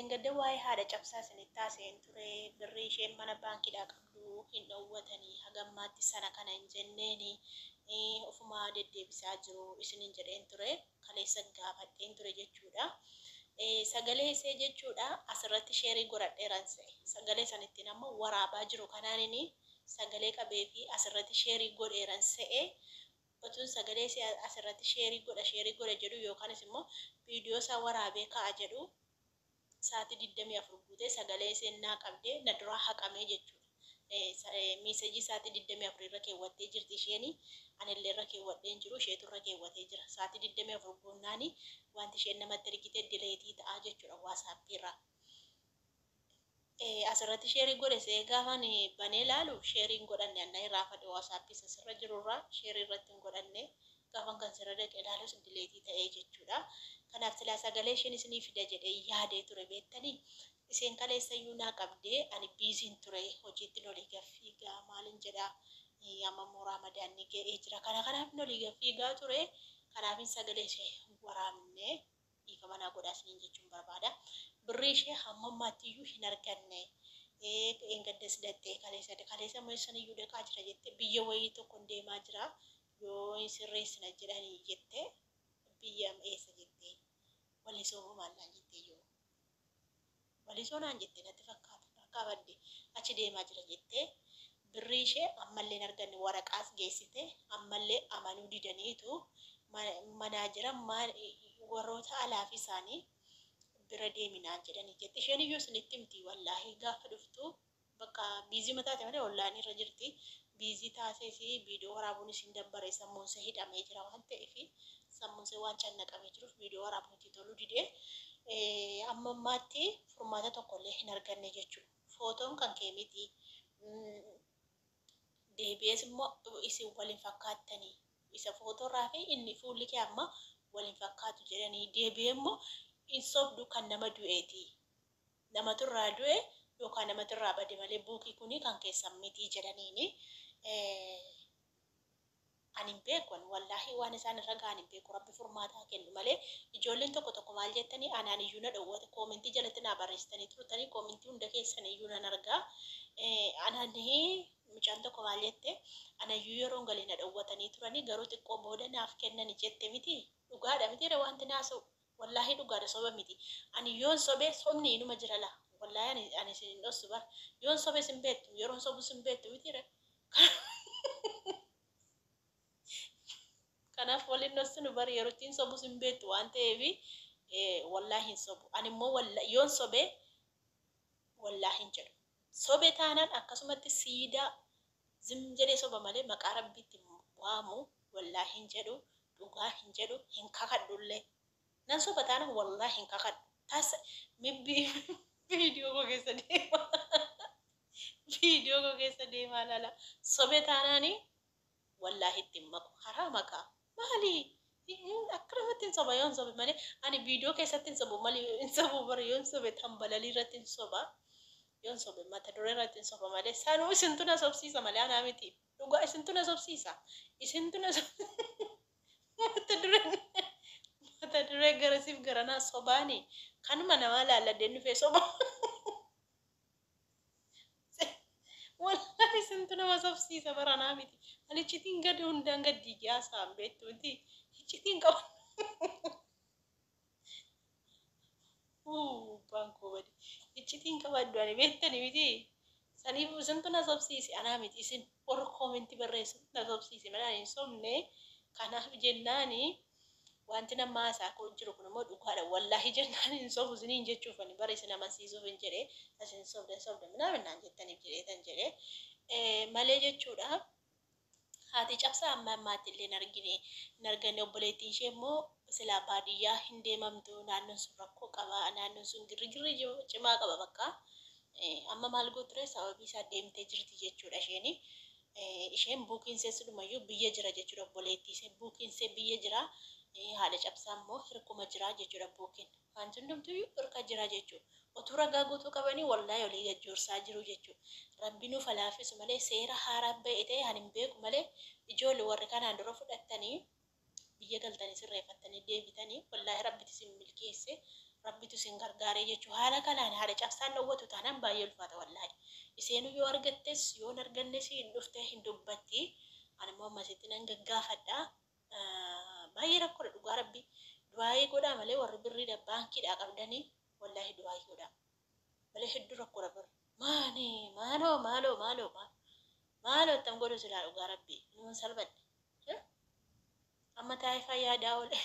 Dheengadda waa'ee haadha cabsaa isinitti haasa'een ture. Birrii isheen mana baankiidhaa qabdu hin dhowwatanii haga ammaatti sana kana hin jenneeni ofumaa deddeebisaa jiru isiniin jedheen ture. Kaleessa gaafadheen ture jechuudha. Sagalee isee jechuudha asirratti sheerii godhadheeran se'e. Sagalee san ittiin amma waraabaa jiru kanaanini sagalee qabee fi asirratti sheerii godheeran se'e. Otuun sagalee isee asirratti sheerii godha sheerii godha jedhu yookaanis immoo viidiyoo isaa waraabee ka'a jedhu sa'aatii 24 guutee sagalee isheen naa qabdee na duraa haqamee jechuudha. Miisejii sa'aatii 24 irra keewwattee jirti isheeni. Anillee irra keewwadhee hin jiru isheetu irra keewwatee jira. Sa'aatii 24 guunnaani wanti isheen namatti ergite dileetii ta'a jechuudha waasaappii irraa. Asirratti sheerii godhe se'ee gaafan banee ilaalu sheerii hin godhanne anna irraa fadhe waasaappii isa sirra jiru irraa sheerii irratti hin godhanne gaafan kan sirra dhaqe ilaalus dileetii ta'ee jechuudha. Kanaaf silaa sagalee isheen isinii fida jedhee yaadee ture beektanii. Isheen kaleessayyuu naa qabdee ani biiziin ture hojiitti olii gad fiigaa maalin jedha amma immoo raamadaanni ga'ee jira kana kanaaf olii gad fiigaa ture kanaafin sagalee ishee hin waraabne. Dhiifama naa godhaa isiniin jechuun barbaada. Birrii ishee hamma ammaatti iyyuu hin arganne. Dheengaddas dhaqxee kaleessa kaleessa immoo eessan iyyuu dhaqaa jira jette biyya wayii tokkon deemaa jira yoo hin sirreessina jedhanii jette biyya eessa jette walisoo moo maal naan jette iyyuu. Walisoo naan jette natti fakkaata harkaa badde achi deemaa jira jette birrii ishee ammallee hin arganne waraqaas geessite ammallee amanuu didaniitu manaajera warroota alaafi isaanii bira deemi naan jedhanii jette isheen iyyuu isinitti himti wallaahi gaafa dhuftu Bakka biizii taate malee online irra jirti. Biizii taatees viidiyoo waraabuun isiin dabbare sammuun see hidhamee jira waan ta'eef sammuun see waan cannaqamee jiruuf viidiyoo waraabuun itti toluu dide. Amma ammaatti furmaata tokkollee hin arganne jechuudha. Footoon kan kee miti. Deebi'ees immoo isin wal hin fakkaattanii. Isa footoo irraa fi inni fuulli kee amma wal hin fakkaatu jedhanii deebi'ee immoo hin sobdu kan nama du'eeti. Namatu irraa du'e yookaan namatu irraa bade malee buukii kuni kan keessan miti jedhaniini. Ani hin beeku ani wallaahi waan isaan irra gahan hin beeku rabbi furmaata haa kennu malee ijoolleen tokko tokko maal jettanii anaan iyyuu na dhowwate koomentii jalatti naa barreessitanii turtanii koomentii hunda keessan iyyuu nan argaa anaan mucaan tokko maal jette anayyuu yeroon gale na dhowwatanii turanii garuu xiqqoo booda naaf kennani jette miti dhugaadha mitiire wanti naasa'u Wallahi dhugaadha soba miti ani yoon sobe sobni inuma jira laa wallahi ani ani isin hin dhossu bar yoon sobe sin beektu yeroon sobu sin beektu miti re kanaaf wal hin dhossinu bar yerottiin sobu sin beektu waan ta'eef wallahi hin sobu ani immoo yoon sobe wallahi hin jedhu sobe taanaan akkasumatti siidaa zim jedhee soba malee maqaa rabbiitti hin waamu wallahi hin jedhu dhugaa hin jedhu hin kakadhullee nan soba taanaan wallahi hin kakadhu tasa mibbi viidiyoo koo keessa deema viidiyoo koo keessa deemaa lala sobe taanaani Wallaahi itti hin maku haraama kaa maali akka namatti hin soba yoon sobe malee ani viidiyoo keessatti hin sobu malee hin sobu bara yoon sobe tambalalii irratti hin soba yoon sobe mata duree irratti hin soba malee sanuu isintu na sobsiisa malee anaa miti dhugaa isintu na sobsiisa isintu na mata duree mata duree garasiif garanaa sobaani kanuma namaa laalladheen dhufee soba. Wallahi isintu nama sobsiisa bara anaa miti. Ani iccitiin gadi hundaan gad diigee haasa'an beektu miti. Iccitiin qaba. Abbaan koo bade. Iccitiin qabaddu ani beektani miti. Saniif isintu na sobsiise anaa miti isin warra koomentii barreessu na sobsiise malee ani hin sobne. Kanaaf jennaani Wanti nama haasaa koo jiru kun immoo dhugaadha wallaahi jennaan hin sobu isiniin jechuuf ani bara isin amansiisuuf hin jedhe isin sobda sobda minaamin naan jettaniif jedheetan jedhe malee jechuudha. Haati cabsaa amma ammaatti illee hin argine hin arganne obboleettiin ishee immoo silaa baadiyyaa hin deemamtu naannoon sun rakkoo qaba naannoon sun girrigirri cimaa qaba bakka amma maal gooture sababii isaa deemtee jirti jechuudha isheeni. Isheen buukiin ishee silumayyuu biyya jira jechuudha obboleettii ishee buukiin ishee biyya jira haadha cabsaa immoo hirkuma jira jechuudha buukiin wanti hundumtuyyuu hirka jira jechuudha otuu ragaa guutuu qabanii wallaahi olii gad joorsaa jiru jechuudha rabbi nuuf haa laaffisu malee seera haaraa ba'e ta'e ani hin beeku malee ijoollee warri kanaan dura fudhattanii biyya galtanii sirreeffattanii deebitanii wallaahi rabbiti isin milkeesse Rabbitu isin gargaaree jechuu haala kanaan haadha cabsaan dhowwatu taanaan baay'ee ulfaata wallaahi. Isheenuu yoo argattes yoo hin argannes hin dhuftee hin dubbatti. Ani immoo ammasitti nan gaggaafadha. Baay'ee rakkoodha dhugaa Rabbi. Du'aayii godhaa malee warri birriidha baankiidhaa qabdanii wallaahi du'aayii godhaa. Malee hedduu rakkoodha bar. Maani maaloo maaloo maaloo maaloo attam godhu silaa dhugaa Rabbi. Nuun salphadhe. Amma taa'ee fayyaa oole.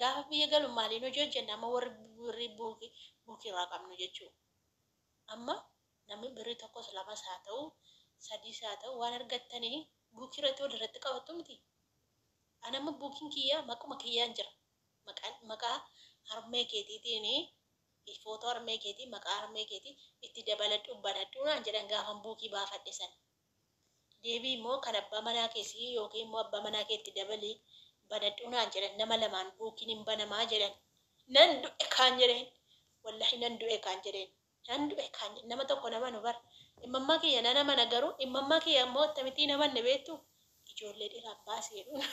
Gaafa biyya galu maaliin hojii hojjenna amma warri birrii buukii irraa qabnu jechuudha. Amma namni birrii tokkos lamas haa ta'u sadiis haa ta'u waan argattanii buukii irratti wal irratti qabattu miti. Ani amma buukiin kiyyaa maquma kiyyaan jira. Maqaa harmee keetiitiin footoo harmee keetii maqaa harmee keetii itti dabaladhu banadhu naan jedhan gaafan buukii baafadhe sana. Deebii immoo kan abbaa manaa keessii yookiin immoo abbaa manaa keetti dabalii banadhu naan jedhan nama lamaan buukiin hin banamaa jedhan. Nan du'e kaan jedheen. Wallahi nan du'e kaan jedheen. Nan du'e kaan nama tokko nama nu bar. Immammaa kiyya nan amana garuu immammaa kiyya immoo akkamittiin amanne beektu ijoollee dhiiraa baasii jedhuun.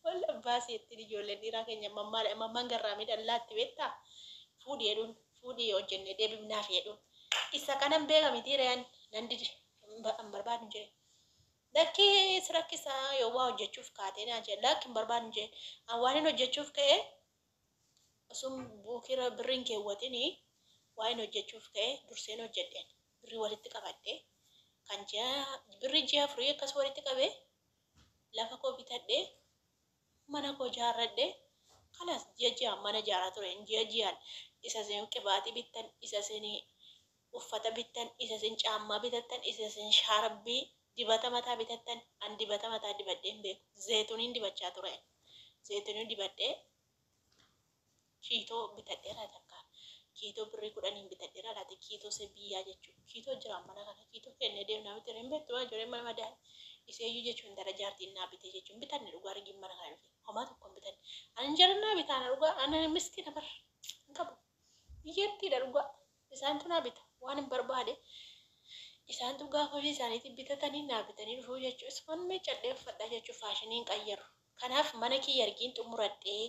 Walla baasii jettiin ijoolleen dhiiraa keenya immammaadha. Immammaan garraamii dhallaatti beektaa? Fuudhi jedhuun fuudhii hojjennee deebifnaaf jedhuun. Isa kanan beeka miti re'an nan dide hin barbaadu jedhe. Lakkii si rakkisaa yoo waa hojjechuuf kaatee naan jedhe lakki hin barbaadu jedhe. An waan hin hojjechuuf ka'e osoo buukira birriin keewwatinii waa hin hojjechuuf ka'e durseen hojjedheen birrii walitti qabadhe kan ji'a birrii ji'a afurii akkas walitti qabee lafa koo bitadhe mana koo ijaarradhe kanas ji'a ji'aan mana ijaaraa ture ji'a ji'aan isa isin qibaatii bittan isa isin uffata bittan isa isin caammaa bitattan isa isin shaarbii dibata mataa bitattan an dibata mataa dibadhee hin beeku zeetuniin dibachaa ture zeetunii dibadhee kiitoo bitadheera takka kiitoo birrii 10 bitadheera laata kiitoo se biyyaa jechuudha kiitoo jira mana kana kiitoo kennee deemnaa miti hin beektu waan ijoolleen mana madaa iseeyyuu jechuun intala jaartiin naa bite jechuun bitanne dhugaa argiin mana kana dhufe homaa tokko hin bitanne ani jara naa bitaana dhugaa ani miskiina bar hin qabu biyyattiidha dhugaa isaantu naa bita waan hin barbaade isaantu gaafa ofii isaaniitiin bitatanii naa bitanii dhufuu jechuudha isumaan miiccadhee uffadha jechuudha faashinii hin qayyaru kanaaf mana kiyya argiin xumuradhee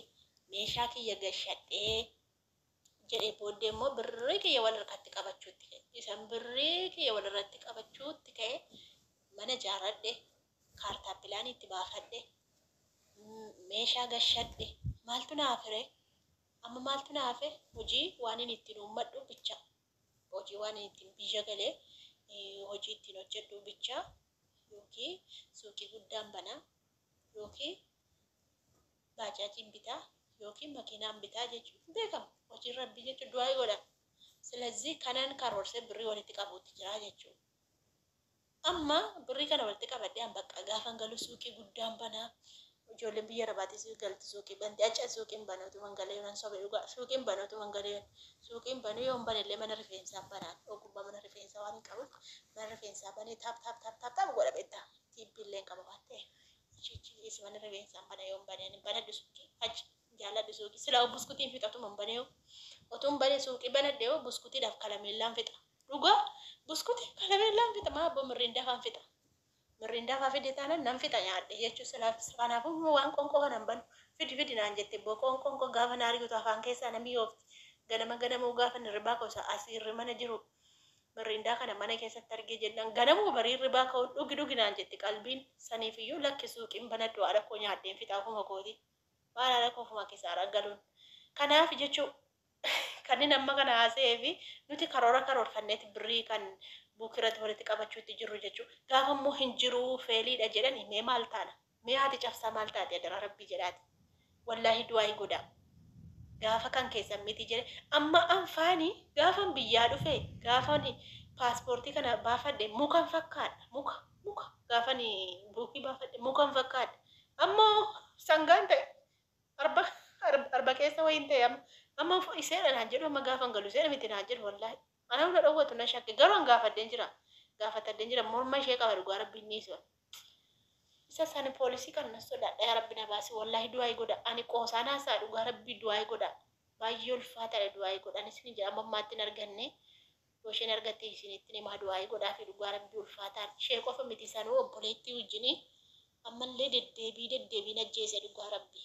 meeshaa kiyya gashadhee jedhee booddee immoo birrii kiyya wal harkatti qabachuutti ka'e. Isan birrii kiyya wal irratti qabachuutti ka'e mana ijaarradhe, kaartaa pilaanii itti baafadhe, meeshaa gashadhe. Maaltu na hafe ree? Amma maaltu na hafe? Hojii waan inni ittiin uummadhu bicha. Hojii waan inni ittiin biyya galee hojii ittiin hojjedhu bicha yookiin suuqii guddaan banaa yookiin baajaajiin bitaa yookiin makiinaan bitaa jechuun beekamu. Hojiin rabbii jechuun du'aa godha. Silazii kanan karoorsee birrii walitti qabuutti jira jechuudha. Amma birrii kana walitti qabadhee an bakka gaafan galu suuqii guddaan banaa. Ijoolleen biyya Arabaatis galti suuqii banti. Achi suuqiin banuutu mangalee nan sobe dhugaa. Suuqiin banuutu mangalee suuqiin banuu yoo hin banellee mana rifeensaa banaan. Ogummaa mana rifeensaa waan hin qabuuf mana rifeensaa banee taap taap taap taap taap godha beektaa. Tiibbiillee hin qaba waan ta'eef. Achi mana rifeensaa bana yoo hin banee ani banadhu suuqii achi jaalladhu suuqii. Silaa buskutiin fixatuma hin banee otoo hin banee suuqii banadhe yoo buskutiidhaaf kalameellaan fixa. Dhugaa buskutii kalameellaan fixa maa abboo mirriindaa faan fixa. Mirriindaa faa fide taanaan nan fixa nyaadhe jechuun silaaf kanaafuu waan qoonqoo kana hin banu fidi fidi naan jette boo qoonqoon koo gaafa na argitu afaan keessaa namni yoofti ganama ganamuu gaafa hirribaa koo isa asii irri mana jiru mirriindaa kana mana keessatti argee jennaan ganamuu barii hirribaa ka'uun dhugi dhugi naan jetti qalbiin saniif iyyuu lakki suuqiin banadhu haadha koo nyaadheen fixa ofuma kooti maal haadha koo ofuma keessaa galuun kanaaf jechuu kanneen amma kana haasa'ee fi nuti karoora karoorfanneeti birrii kan buukirratti walitti qabachuutti jirru jechuudha. Gaafa immoo hin jiru feeliidha jedhani mee maal taana? Mee haati cabsaa maal taate adaraa rabbii jedhaati. Wallaahi du'aa hin godhaa. Gaafa kan keessan miti jedhe amma anfaani gaafan biyyaa dhufe gaafan paaspoortii kana baafadhe mukan fakkaadha muka muka gaafan buukii baafadhe mukan fakkaadha. Ammoo sangaan ta'e arba arba keessa wayiin ta'e amma iseedha naan jedhu amma gaafan galu iseedha miti naan jedhu wallaahi. Ana hunda dhowwatu na shakke garuu an gaafadheen jira. Gaafatadheen jira morma ishee qaba dhugaa rabbiin ni isa. Isa sani poolisii kan na sodaadha yaa rabbi na baasi wallaahi du'aa godha ani qoosaan haasaa dhugaa rabbii du'aa godha. Baay'ee ulfaataadha du'aa godha anis ni jedha amma ammaatti hin arganne yoo isheen argatte isinitti himaa du'aa godhaa fi dhugaa rabbii ulfaataadha. Ishee qofa miti sanuu obboleettii wajjinii ammallee deddeebii deddeebiin ajjeese dhugaa rabbii.